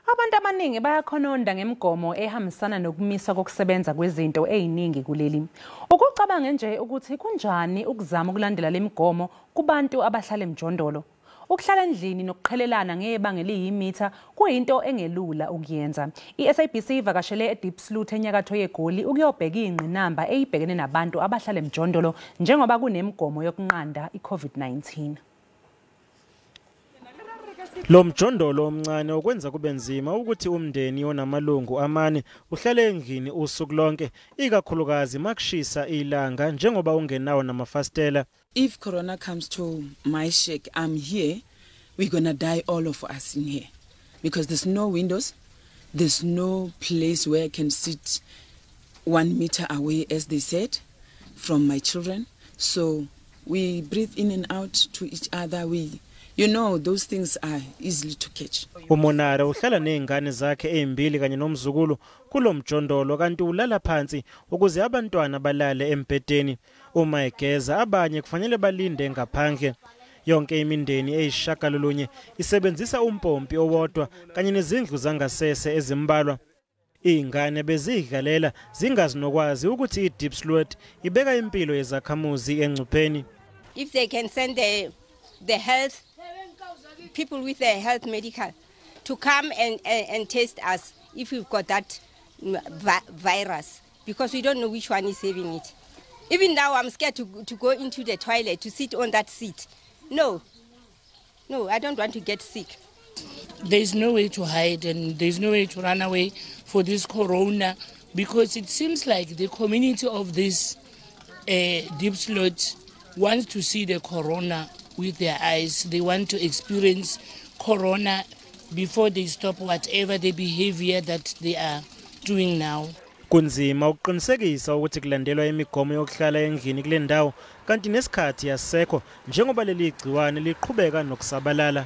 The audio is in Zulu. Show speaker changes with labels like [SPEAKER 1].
[SPEAKER 1] Abantu abaningi bayakhononda ngemigomo ehambisana nokumiswa kokusebenza kwezinto eziningi kuleli. Ukucabange nje ukuthi kunjani ukuzama ukulandela le migomo kubantu abahlala emjondolo. Ukuhlala endlini nokuqhelelana ngebanga eliyimitha kuyinto engelula ukuyenza. I-SABC ivakashele eDiepsloot enyakatho yeGoli ukuyobheka ingqinamba eyibhekene nabantu abahlala emjondolo njengoba kunemigomo yokunqanda i-COVID-19.
[SPEAKER 2] Lo mjondolo omncane okwenza kube nzima ukuthi umndeni onamalungu amane uhlale endlini usuku lonke, ikakhulukazi makushisa ilanga njengoba ungenawo namafastela.
[SPEAKER 3] If corona comes to my shack, I'm here, we're gonna die, all of us in here, because there's no windows, there's no place where I can sit 1 meter away, as they said, from my children. So we breathe in and out to each other. We you know those things are easily to catch.
[SPEAKER 2] Umonara uhlala nezingane zakhe ezimbili kanye nomzukulu kulo mjondolo, kanti ulala phansi ukuze abantwana balale embhedeni. Uma egeza, abanye kufanele balinde ngaphandle. Yonke imindeni eyisishiyagalolunye isebenzisa umpompi owodwa kanye nezindlu zangasese ezimbalwa. Izingane bezidlalela zingazi nokwazi ukuthi iDiepsloot ibeka impilo yezakhamuzi engcupheni.
[SPEAKER 4] If they can send the health people with the health medical to come and test us if we've got that virus, because we don't know which one is having it. Even now I'm scared to go into the toilet, to sit on that seat. No, I don't want to get sick.
[SPEAKER 5] There's no way to hide and there's no way to run away for this corona, because it seems like the community of this Diepsloot wants to see the corona with their eyes. They want to experience corona before they stop whatever the behavior that they are doing now.
[SPEAKER 2] Kunzima ukuqinisekisa ukuthi kulandelwa imigomo yokuhlala endlini kule ndawo, kanti nesikhathi asekho njengoba leli gciwane liqhubeka nokusabalala.